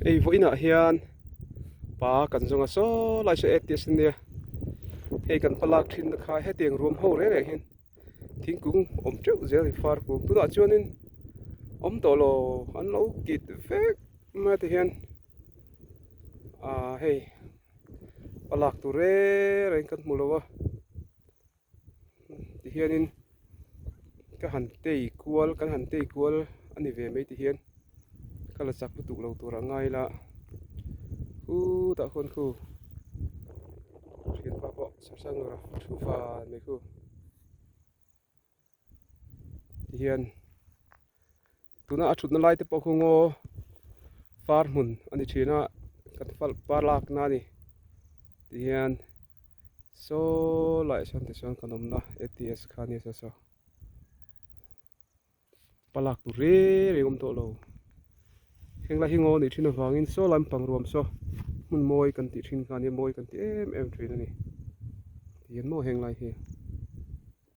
Hei vawiinah hian pa kan zawng a saw lai saw ATS ania hei kan palak thin na kha hetiang ruam ho reng reng hian thingkung awm teuh zel a ni far kung tunah chuanin awm tawh lo an lo kit vek mai a ti hian ah hei palak tur reng reng kan hmu lo a. Tihianin ka han tei kual kan han tei kual a ni ve mai tihian ka la chak lutuk lo tur a ngai la khutah khuan khu thianpa pawh Sasangura thu van mai khu tihian tuna a thutna lai te pawh khu ngaw far hmun a ni thin a kan par lakna a ni tihian saw laiah sawn tichuan kan awmna A T S kha a nia saw saw palak tur reng reng a awm tawh lo heng lai hi ngaw a nih thin avangin saw lai pang ruam saw hmun mawi kan tih thin kha a nia mawi kan ti em em thin a ni tihian maw heng lai hi.